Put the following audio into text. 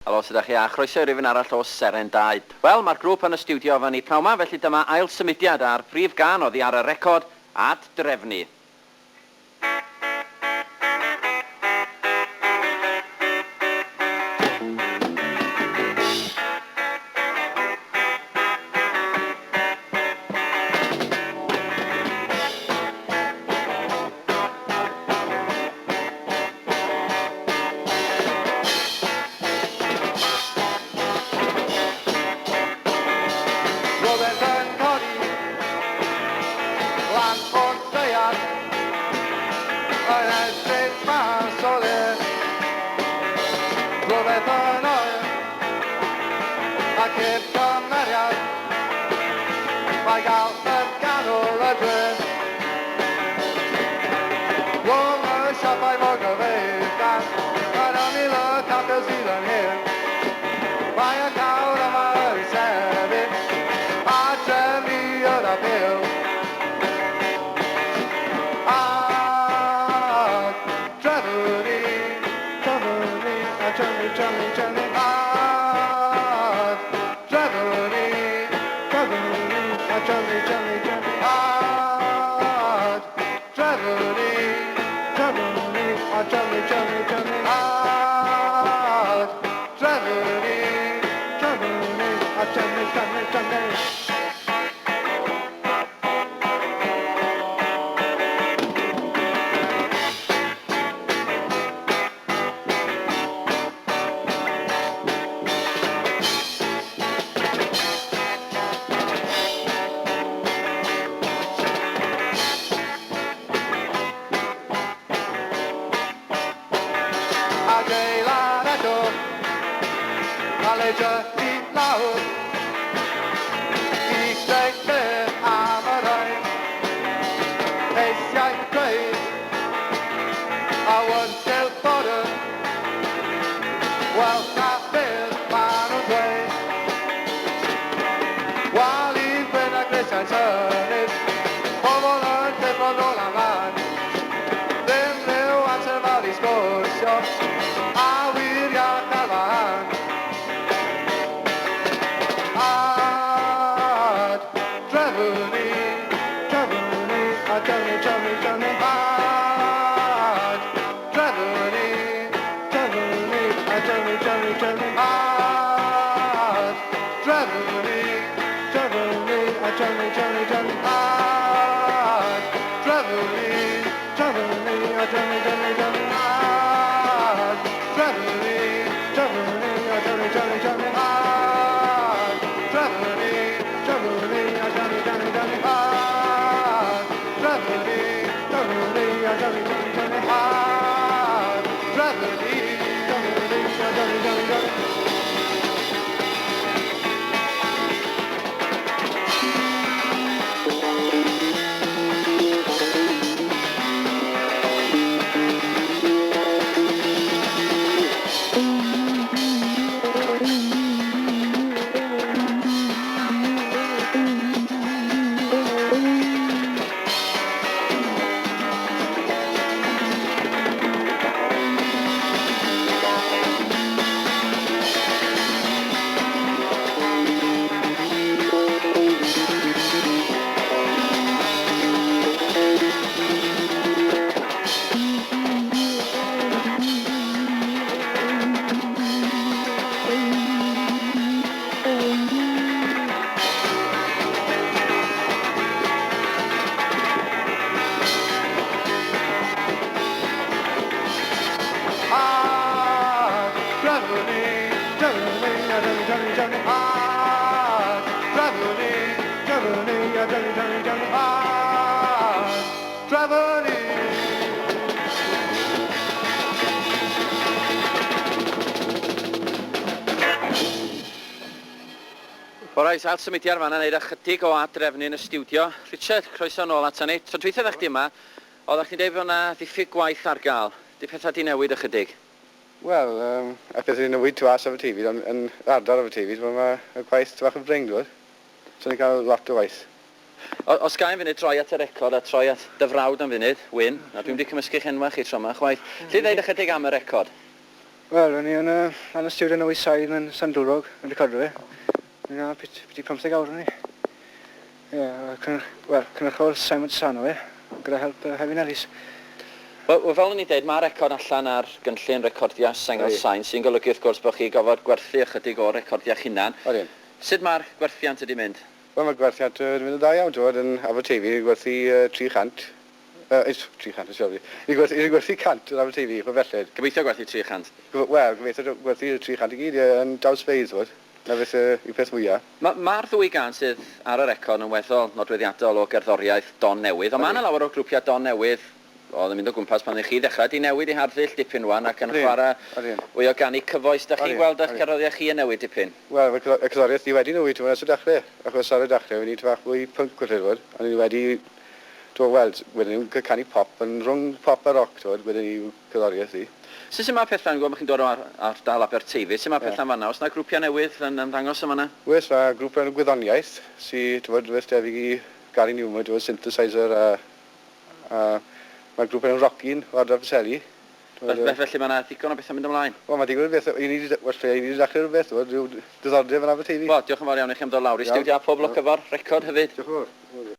Helo, sut 'dach chi a chroeso i rifyn arall o Seren 2. Wel, mae'r grŵp yn y stiwdio efo ni pnawn 'ma, felly dyma ail symudiad a'r prif gân oddi ar y record, Ad-drefnu. Roeddent yn codi lan o'r ddaear yn edrych mas o le. Rhywbeth yn oer ac heb gymeriad, mae galch yn ganol y dre. Rhwng y siopau mor gyfeillgar, yn ymyl y capel sydd yn hen. Mae y cawr yma yn sefyll, a trefnu yr apêl. A trefnu ni, trefnu ni, a trefnu, trefnu, trefnu, a trefnu ni, trefnu ni, a trefnu, trefnu, trefnu, a trefnu ni, trefnu ni, a trefnu, trefnu, trefnu, a trefnu ni, trefnu ni, a trefnu, trefnu, trefnu. Adeilad eto, a ledger i lawr, i greu lle am y rhain. Eisiau creu awyrgylch fodern, wel na beth maen nhw'n dweud. Wal i gwyn a grisiau'n symud, pobl yn llithro nôl a mlaen. Ddim rhyw amser fawr i sgwrsio, awyr iach ar wahân. A trefnu ni, trefnu ni, a trefnu, trefnu, trefnu, a trefnu ni, trefnu ni, a trefnu, trefnu, trefnu, a trefnu ni, trefnu ni, a trefnu, trefnu, trefnu, a trefnu ni, trefnu ni, a trefnu, trefnu, trefnu, a trefnu ni, trefnu ni, a trefnu, trefnu, trefnu, a trefnu ni, trefnu ni, a trefnu, trefnu, trefnu, a trefnu ni, trefnu ni, a trefnu, trefnu, trefnu, a trefnu ni, trefnu ni, a trefnu, trefnu, trefnu. A trefnu ni, trefnu ni, a trefnu, trefnu, trefnu, a trefnu ni, trefnu ni, a trefnu, trefnu, trefnu, a trefnu ni. O reit, ail symudiad fanna, neud ychydig o ad-drefnu yn y stiwdio. Richard, croeso nôl ata ni. Tro dwytha oeddach chdi yma, oeddach chdi'n deud bod 'na ddiffyg gwaith ar gael. 'Di pethau 'di newid ychydig? Wel, y peth ydi newid tu fas Aberteifi, ond yn yr ardal Aberteifi, t'mod ma' y gwaith tipyn bach yn brin t'wod. So ni'n cael lot o waith. O, os ga i am funud troi at y record a troi at dy frawd am funud, Wyn, a dwi'm 'di cymysgu'ch enwa chi tro 'ma chwaith. Alli di ddeud ychydig am y record? Wel, o'n i yn, uh, yn y stiwdio yn y Sain yn Llandwrog yn recordo fe. O'n i'n byti 15 awr o'n i. Ie, yeah, wel, cynrychol Simon Sano fe, gyda help Hefin Ellis. Wel, fel o'n i'n deud, mae record allan ar gynllun recordiau sengl sain, sy'n golygu wrth gwrs bod chi gofod gwerthu ychydig o'r recordiau hunan. Odyn. Sut mae'r gwerthiant wedi mynd? Wel, mae'r gwerthiant wedi mynd yn dda iawn, ti'n gwbod, yn Aberteifi, ni'n gwerthu 300. 300, sori. Ni'n gwerthu, ni'n gwerthu 100 yn Aberteifi, o belled. Gobeithio gwerthu 300. Wel, gobeithio gwerthu 300 i gyd, ie, yn dawnsfeydd, ti'n gwbod. 'Na beth yw'r peth mwya. Mae'r ddwy gân sydd ar y record yn weddol nodweddiadol o gerddoriaeth don newydd, ond mae 'na lawer o grwpiau don newydd oedd yn mynd o gwmpas pan ych chi ddechrau, 'di newid eu harddull dipyn 'wan ac yn chwarae fwy o ganu cyfoes. Dach chi'n gweld eich cerddoriaeth chi yn newid dipyn? Wel, mae y cerddoriaeth ni wedi newid, t'mod, ers y dachre, achos ar y dachre o'n i tipyn bach fwy punk falle, t'mod, a ni wedi, t'mod, wel, wedyn ni'n canu pop, yn rhwng pop a rock, t'mod, wedyn ni yw cerddoriaeth i. Sut mae pethau'n gwybod bod chi'n dod o ardal Aberteifi, sut mae pethau'n fan'na? Oes 'na grwpiau newydd yn ymddangos yn fan'na? Oes, mae grŵp o'r enw Gwyddoniaeth, sy, t'mod, rhywbeth debyg i Gary Numan, t'mod, synthesizer a a mae grŵp enw Rockin o ardal Preseli. Felly mae 'na ddigon o bethau'n mynd ymlaen? Wel, mae digon o bethau, i ni 'di, well, i ni 'di dechrau rhywbeth, t'mod, rhyw diddordeb yn Aberteifi. Wel, diolch yn fawr iawn i chi am ddod lawr i stiwdio a pob lwc efo'r record hefyd. Diolch yn fawr.